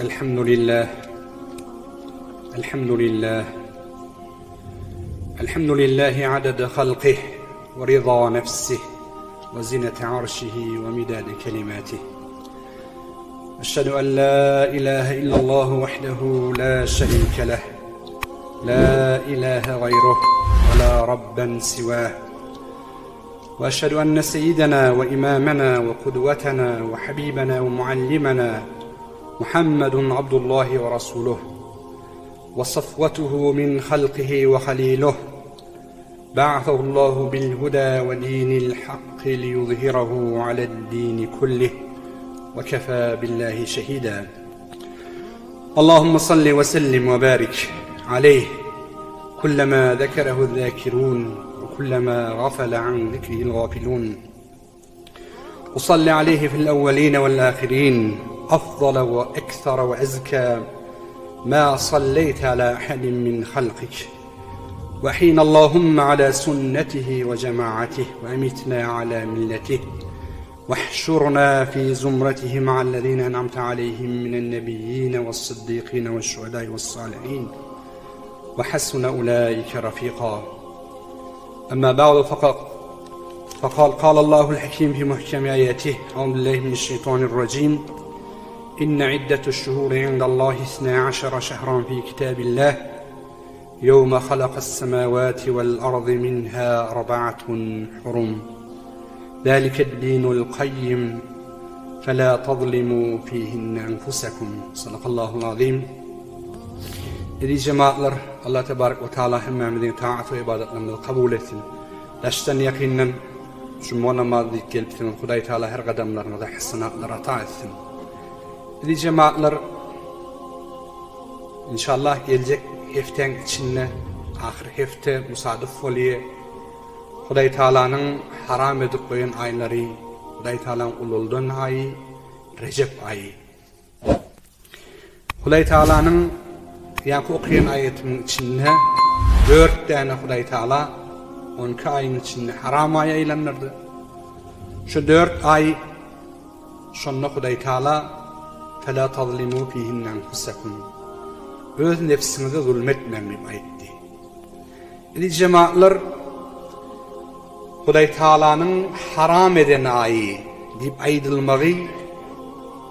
الحمد لله الحمد لله الحمد لله عدد خلقه ورضا نفسه وزنة عرشه ومداد كلماته أشهد أن لا إله إلا الله وحده لا شريك له لا إله غيره ولا ربا سواه واشهد ان سيدنا وامامنا وقدوتنا وحبيبنا ومعلمنا محمد عبد الله ورسوله وصفوته من خلقه وخليله بعثه الله بالهدى ودين الحق ليظهره على الدين كله وكفى بالله شهيدا اللهم صل وسلم وبارك عليه كلما ذكره الذاكرون وكلما غفل عن ذكره الغافلون وصل عليه في الأولين والآخرين أفضل وأكثر وأزكى ما صليت على أحد من خلقك وحين اللهم على سنته وجماعته وأمتنا على ملته واحشرنا في زمرته مع الذين أنعمت عليهم من النبيين والصديقين والشهداء والصالحين وحسن أولئك رفيقا أما بعد فقط فقال قال الله الحكيم في محكم آياته أعوذ بالله من الشيطان الرجيم إن عدة الشهور عند الله 12 شهرا في كتاب الله يوم خلق السماوات والأرض منها أربعة حرم ذلك الدين القيم فلا تظلموا فيهن أنفسكم صدق الله العظيم Eziz jemagatlar, Allah tebarek we taala hemmämiziň taat we ybadatlarymyzy kabul etsin. Daşdan ýakyndan juma namazy diýip gelipsiňiz, Hudaý Taala her gadamlaryňyza hasanatlar ata etsin. Eziz jemagatlar, inşallah geljek hepdäň içinde ahyr hepde musadyf bolýar. Hudaý Taalanyň haram edip goýan aýlary, Hudaý Taalaň ulaldan aýy Rejep aýy. Hudaý Taalanyň ýaňky okaýan aýatymyň içinde dört däne Hudaý Taala on iki aýyň içinde haram aý aýlandyrdy. Şu dört aý şonda Hudaý Taala Fela tazlimu fihinne enfusekum Öz nebsiňize zulum etmäň diýip aýtdy. Eziz jemaatlar, Hudaý Taalanyň haram eden aýy diýip aýdylmagy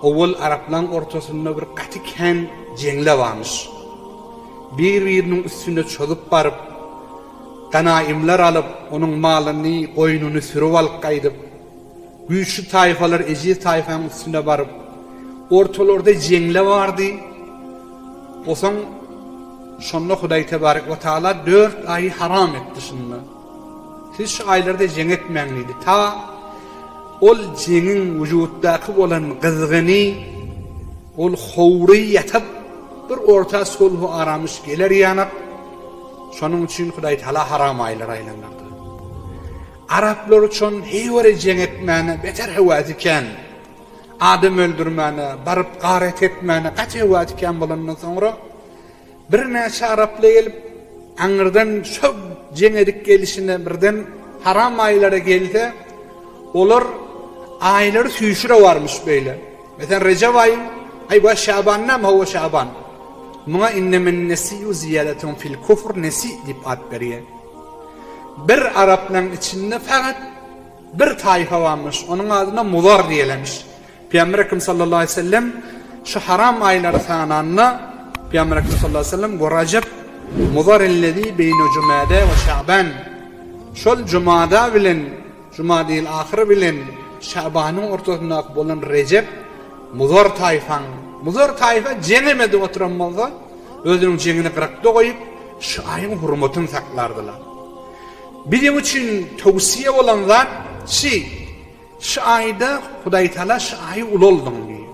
owal araplaň ortasynda bir gaty kän jeňle barmyş. Bir-biriniň üstüne çozup baryp, ganaýymlar alyp, onuň malyny, goýnuny sürüp alyp gaýdyp, güýçli taýfalar ejiz taýfaň üstüne baryp, ortalarda jeňle bardy. Osoň şonda Hudaý tebarek we taala dört aýy haram etdi şunda. Siz şu aýlarda jeň etmäň diýdi. Ta ol jeňiň wujutdaky bolan gyzgyny, ol howry ýatyp, bir orta sulh aramyş geler ýanak. Şonuň üçin Hudaý taala haram aýlar aýlandyrdy. Araplar üçin heýwere jeň etmäne beter höwäsi kän. Adam öldürmäne, baryp garet etmäne gaty höwäsi kän bolandan soňra, birnäçe araply gelip, aňyrdan şo jeň edip gelişine birden haram aýlara gelse, olar aýlary süýşüre barmyş beýle. Meselem, Rejep aýy, aý bu Şaban näme, hawa Şaban. Muňa innemen nesiu ziýadatun fil kufr nesi diýip at berýär. Bir araplaň içinde fakat Bir taýfa barmyş, onuň adyna Mudar diýilermiş. Pygamber Ekrem sallallahu aleýhi we sellem şu haram aýlary sananda, Pygamber Ekrem sallallahu aleýhi we sellem we Rajep Mudarellezi beýne Jumada we Şaban. Şol Jumada bilen Jumadil ahyr bilen Şabanyň ortasyndaky bolan Rejep Mudar taýfaň. Mudar taýfa jeňem edip oturan bolsa, özüniň jeňini gyrakda goýup, şu aýyň hurmatyny saklardylar. Biziň üçin towsiýe bolan zat şi, şu aýda Hudaýtagala şu aýy ulaldyň diýýär.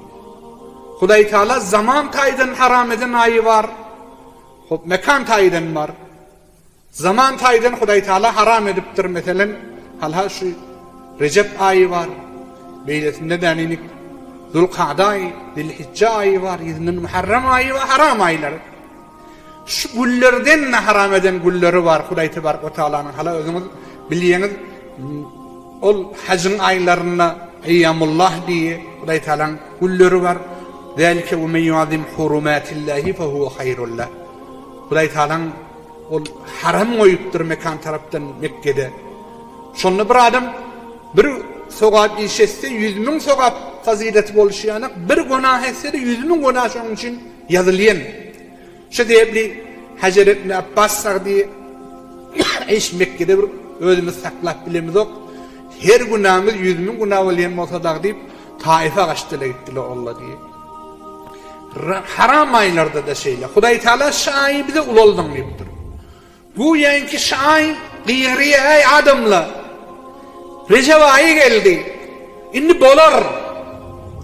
Hudaýtagala zaman taýdan haram eden aýy bar, hop mekan taýdan bar. Zaman taýdan Hudaýtagala haram edipdir, meselem, halha şu Rejep aýy bar, beýlesinde däninik Zulkada aýy, Zilhijje aýy bar, ýüzünden Muharrem aýy bar, haram aýlar. Şu güllerden-de haram eden gülleri bar Hudaý tebarek we taalanyň hala özüňiz bilýäňiz. Ol hajyň aýlarynda Eýýamullah diýe Hudaý Tagalaň günleri bar. Zalike we men ýuazim hurumatillahi fe huwe haýrul leh. Hudaý Tagalaň ol haram goýupdyr mekan tarapdan Mekgede. Şonda bir adam bir sogap iş etse 100000 sogap fazileti bolşy ýaly, bir günah etse-de 100000 günah şonuň üçin ýazylýan. Şu sebäpli Hajer ibn Abbas Sagdy Eş Mekgede bir özümizi saklap bilemizok. Her günämiz 100000 günä bolýan bolsa dagy diýip, Taifa gaçdylar gitdiler olla diýip. Haram aýlarda-da şeýle. Hudaý Taala şu aýy bize ulaldyň diýipdir. Güýäňki şaý gygyrýa äý adamlar. Rejep aýy geldi. Indi bolar.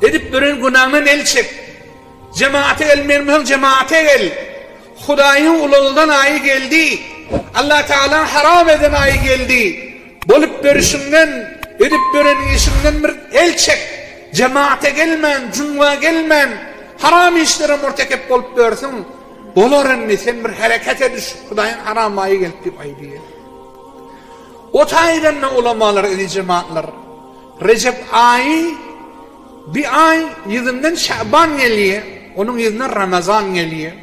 Edip ýören günaňdan el çek. Jemagata gelmeýän bolsaň jemagata gel. Hudaýyň ulaldan aýy geldi. Allah Tagalaň haram eden aýy geldi. Bolup ýörüşiňden, edip ýören işiňden bir el çek. Jemagata gelmän, jumga gelmän, haram işlere murtekep bolup ýörsüň. Bolar indi, sen bir herekete düş, Hudaýyň haram aýy gelip diýip aýdýar. O taýdan-da ulamalar, eziz jematlar, Rejep aýy bir aý ýüzünden Şaban gelýär, onuň ýüzünden Ramazan gelýär.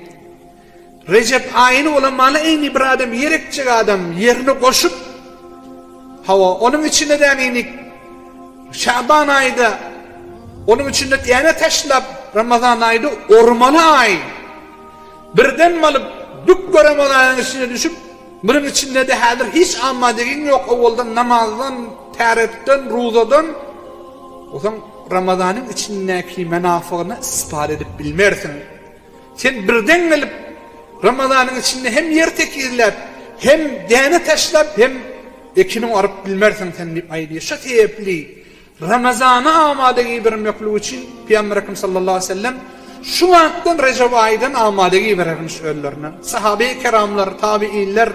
Rejep aýyny ulamalar eýni bir adam ýer ekjek adam ýerini goşup, hawa, onuň içine-de ýagny Şaban aýda onuň içinde däne taşlap, Ramazan aýda ormaly aý. Birden balyp, dükge Ramazanyň içine düşüp, munuň içinde-de häzir hiç amadegiň ýok, owaldan namazdan, täretden, ruzadan, bolsaň Ramazanyň içindäki menafygyny istifade edip bilmersiň. Sen birden gelip, Ramazanyň içinde hem ýer tekizläp, hem däne taşlap, hem ekiniň orup bilmersiň sen diýip aýdýar. Şu sebäpli Ramazana amada gibermeklik üçin Pygamber Ekrem sallallahu aleyhi ve sellem şu wagtdan Rejep aýdan amada giberermiş özlerine. Sahabe-i keramlar, tabiinler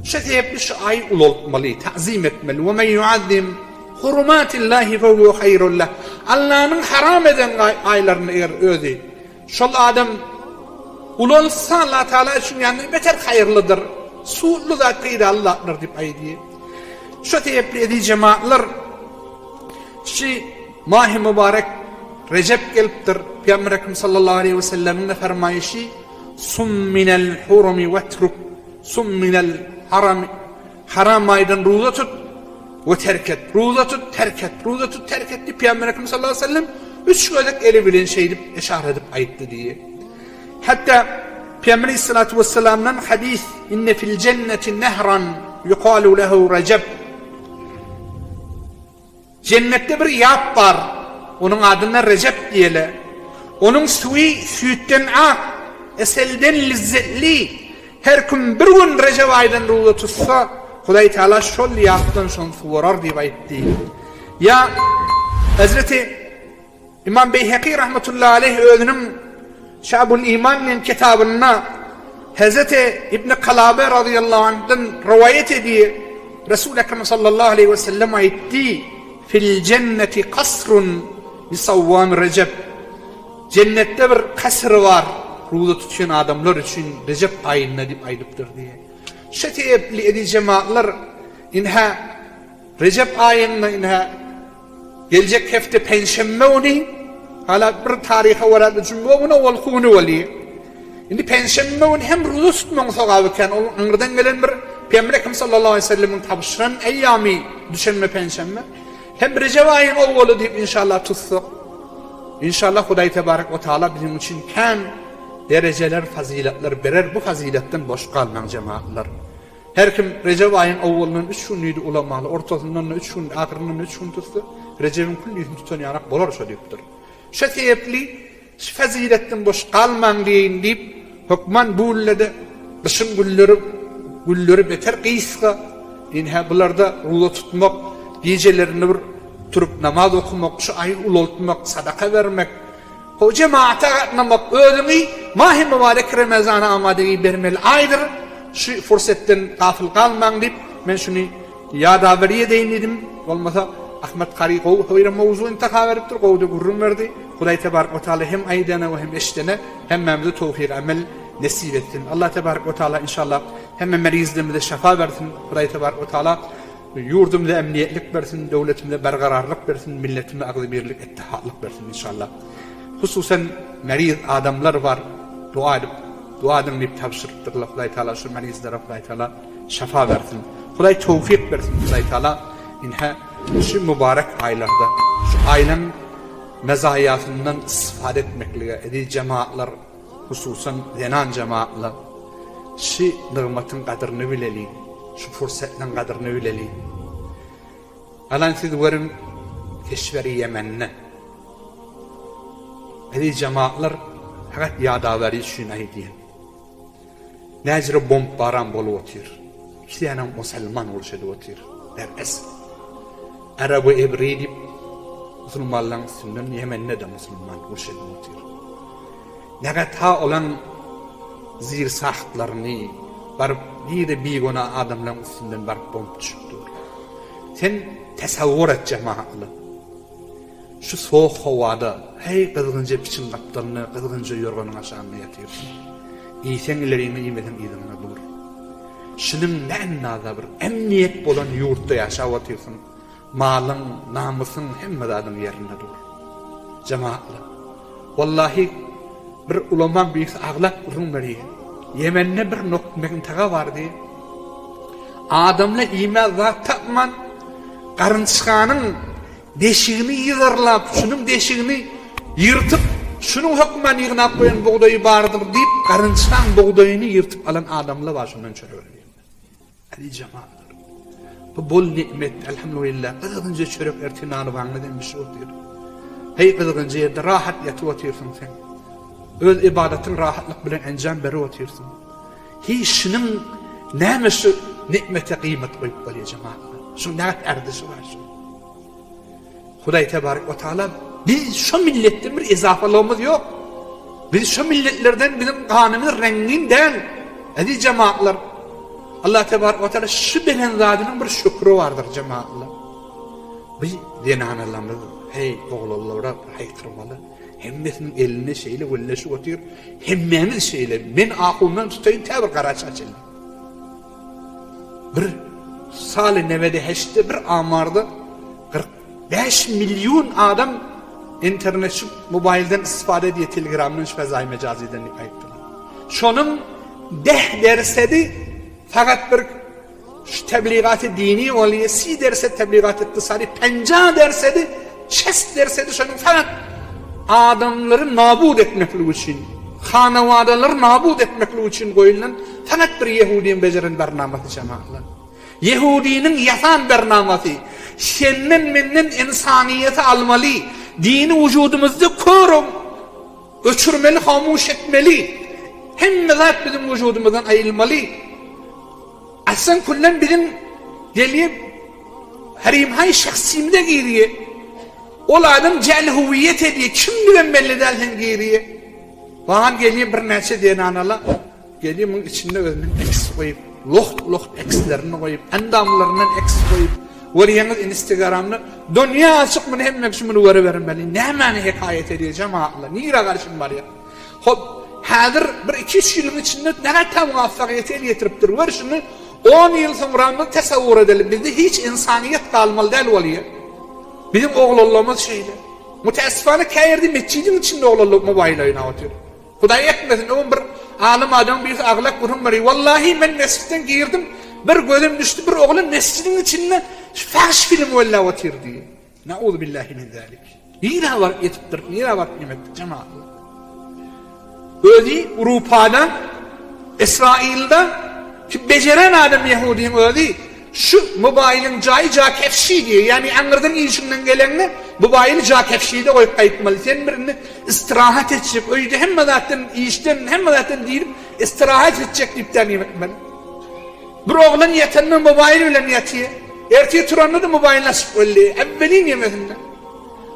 şu sebäpli şu aýy ulaltmaly, ta'zim etmeli. Ve men yuazzim hurumatillahi fe huve hayrul leh. Allanyň haram eden aýlaryny eger özi Şol adam ulalsa Allah Tagala üçin ýagny beter haýyrlydyr. Suwly zat peýdaly zatlar diýip aýdýar. Şu sebäpli eziz jemaatlar şu mahy mübarek Rejep gelipdir. Pygamber Ekrem sallallahu aleyhi ve sellemiň de fermaýşy sum minel hurumi wetruk sum minel harami Haram aýdan ruza tut we terk et, ruza tut, terk et, ruza tut, terk et diýip Pygamber Ekrem sallallahu aleyhi ve sellem üç gezek eli bilen şeýdip eşara edip aýtdy diýýär. Hatda Pygamber aleyhissalatu vesselamdan hadys inne fil jenneti nehran yuqalu lehu Rejeb. Jennetde bir ýap bar, onuň adyna Rejep diýeli. Onuň suwy süýtden ak, eselden lezzetli. Her kim bir gün Rejep aýdan ruza tutsa, Hudaý Tagala şol ýapdan şony suwarar diýip aýtdy. Ýa Hezreti Imam Beýheki rahmetullahi aleýh özüniň Şabul Iman diýen kitabynda Hezreti Ibn Kalabe razyýallahu anhdan rowaýat edýär. Resul Ekrem sallallahu aleýhi we sellem aýtdy, Fil jenneti kasrun li sawwam Rejep. Jennetde bir kasr bar, ruza tutýan adamlar üçin Rejep aýynda diýip aýdypdyr diýýär. Şu sebäpli eziz jemaatlar, inhä Rejep aýynda inhä Geljek hepde penşenbe güni, hala bir taryha görä-de jumga güni owalky güni bolýar. Indi penşenbe güni hem ruza tutmagyň sogaby kän. Ol aňyrdan gelen bir Pygamber Ekrem sallallahu aleýhi we sellemiň tabşyran eýýamy düşenbe penşenbe. Hem Rejep aýyň owaly diýip inşallah tutsak. Inşallah Hudaý tebarek we taala biziň üçin kän derejeler, fazyletler berer. Bu fazyletden boş galmaň jemagatlar. Her kim Rejep aýyň owalyndan üç gün diýdi ulamaly, ortasyndan-da üç gün, ahyryndan-da üç gün tutsa, Rejebiň küllisini tutan ýanak bolar şo diýipdir. Şo sebäpli şu fazyletden boş galmaň diýeýin diýip, hökman bu günlerde gyşyň günleri günleri beter gysga, ynha bularda ruza tutmak, gijelerinde bir turup namaz okamak, şu aýy ulaltmak, sadaka bermek, Ho jemagata gatnamak özüňi mahy mübarek Remezana amada bermeli aýdyr, şu fursetden gafyl galmaň diýip, men şuny ýadaweri edeýin diýdim. Bolmasa Ahmet kary gowy bir mowzu intihap beripdir, gowy-da gürrüň berdi. Hudaý tebarek we taala hem aýdana we hem eşidene hemmämize towfyk amel nesip etsin. Allah tebarek we taala inşallah hemme merizlerimize şafa bersin. Hudaý tebarek we taala. Ýurdumyza emniýetlik bersin, döwletimize bergararlyk bersin, milletimize agzybirlik, ettihatlyk bersin inşallah. Hususan meriz adamlar bar, dua edip, dua ediň diýip tabşyrypdyrlar. Hudaý Taala şu merizlere Hudaý Taala şafa bersin. Hudaý towfyk bersin Hudaý Taala. Inhä şu mübarek aýlarda şu aýlaň mezaýasyndan istifade etmeklige eziz jemaatlar Hususan zenan jemaatlar şi nygmatyň gadyryny bileliň, şu pursatlaň gadyryny bileliň. Alan siz görüň keşweri Ýemende. Eziz jemaatlar fakat ýadaweri üçin aýdýan. Näjire bombbaran bolup otyr. Ikisem musulman uruş edip otyr. Derbes. Arab we ebri diýip musulmanlaryň üstünden Ýemende-de musulman uruş edip otyr. Näge ta olaň zir sahtlaryny baryp nirde bigona adamlaryň üstünden baryp bomb düşüp dur. Sen tasawwur et jemaatly. Şu sowuk howada heý gyzgynja piçiň gapdalynda gyzgynja ýorganyň aşagynda ýatyrsyň. Iýseň ileriňde iýmeseň yzyňda dur. Şunuň ne andaza bir emniýet bolan ýurtda ýaşap otyrsyň. Malyň, namysyň, hemme zadyň ýerinde dur. Jemaatlar. Wallahi bir ulamaň birisi aglap gürrüň berýär. Ýemende bir nok mentaga bar diýip. Adamlar iýmez zat tapman garynçganyň deşigini yzarlap, şunuň deşigini ýyrtyp, şunuň hökman ýygnap goýan bugdaýy bardyr diýip, garynçgaň bugdaýyny ýyrtyp alan adamlar bar şundan çörek alýan. Aziz jemaatlar! Bu bol nikmet, elhamdulillah, gyzgynja çörek ertir nanybaňda dem bişip otyr. Heý gyzgynja ýerde rahat ýatyp otyrsyň sen. Öz ybadatyň rahatlyk bilen enjam berip otyrsyň. Hiç şunuň näme şu nikmete gyýmat goýup bolýar jemaatlar. Şuň näget erdişi bar şuň. Hudaý tebarek we taala biz şo milletden bir ezafalygymyz ýok. Biz şo milletlerden biziň ganymyz reňgin däl. Eziz jemaatlar, Allah tebarek we taala şu beren zadynyň bir şükri bardyr jemaatlar. Biz zenanalarymyz, hey oglanlara haýkyrmaly. Hemmesiniň elinde şeýle gülleşip otyr. Hemmämiz şeýle. Men ahundan tutaýyn tä bir garaça çenli. Bir saly newede heştde bir amarda 45 milyon adam internet şu mobilden istifade edýär, telegramdan şu fezaý mejaziden diýip aýtdylar. Şonuň deh dersedi fakat bir şu tebligaty dini bolýar, si derse tebligat ykdysady, penja dersedi, şest dersedi şonuň fakat adamlary nabud etmeklik üçin, hanawadalary nabud etmeklik üçin goýulan fakat bir ýehudyň bejeren barnamasy jemaatlar. Ýehudynyň ýasan barnamasy, senden menden ynsanyýeti almaly, dini wujudymyzda kör öçürmeli, hamuş etmeli, hemme zat biziň wujudymyzdan aýylmaly. Aslan küllen biziň gelip harimhaý şahsymyza girýär. Ol adam jäl huwiýet edýär, kimdigem belli däl sen girýär. Wahan gelýär birnäçe zenanala gelýär muň içinde özüniň eks goýup, loht-loht ekslerini goýup, endamlaryndan eks goýup, görýäňiz instagramda donýa açyk muny hemme kişi muny görübermeli. Nämäni hekaýat edýär jemaatlar, nirä garşy barýar? Hop, häzir bir iki-üç ýylyň içinde nähä muwaffakyýete el ýetiripdir. Gör şuny on ýyl soňramyz tasawwur edeli, bizde hiç ynsanyýet galmaly däl bolýar. Biziň oglanlarymyz şeýle. Mütäessifana käýerde metjidiň içinde oglanlar mobaýl oýnap otyr. Hudaý etmesin, öň bir alym adamyň birisi aglap gürrüň berýär. Wallahi men mesjitden girdim, bir gözüm düşdi, bir oglan mesjidiň içinde fahş film welläp otyr diýýär. Nauzubillahi min zalik. Nirä baryp ýetipdir, nirä baryp ýemetdik jemaatlar. Özi Urupada, Israilde ki bejeren adam ýehudyň özi şu mobaýlyň jaýy ja kefşi diýýär. Ýagny aňyrdan işiňden geleňde mobaýly ja kefşide goýup gaýtmaly. Sen bir indi istirahat etjek, öýde hemme zatdan, işden hemme zatdan diýlip istirahat etjek diýip tälim etmeli. Bir oglan ýatanda mobaýl bilen ýatyr. Ertir turanda-da mobaýlyny açyp goýdy. Äwwelin ýemesinde.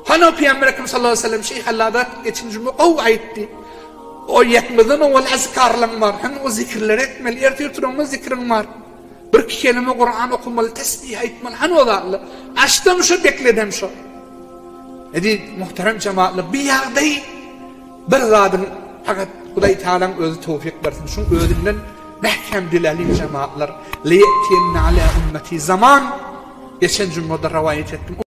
Hany o Pygamber Ekrem sallallahu aleýhi we sellem şeýh Alladat geçen juma gowy aýtdy. O ýatmadan owal azkarlaň bar. Hany o zikirleri etmeli. Ertir turanda zikriň bar. Bir-iki kelime Kuran okamaly, tesbih aýtmaly. Hany o zatlar? Açdam şo, bekledem şo. Eziz muhterem jemaatlar, bir ýagdaý Bir zadyň fakat Hudaý Tagalaň özi towfyk bersin şuň özünden mähkem diläliň jemaatlar leýetiyenne ala ümmeti zaman. Geçen jumada rowaýat etdim.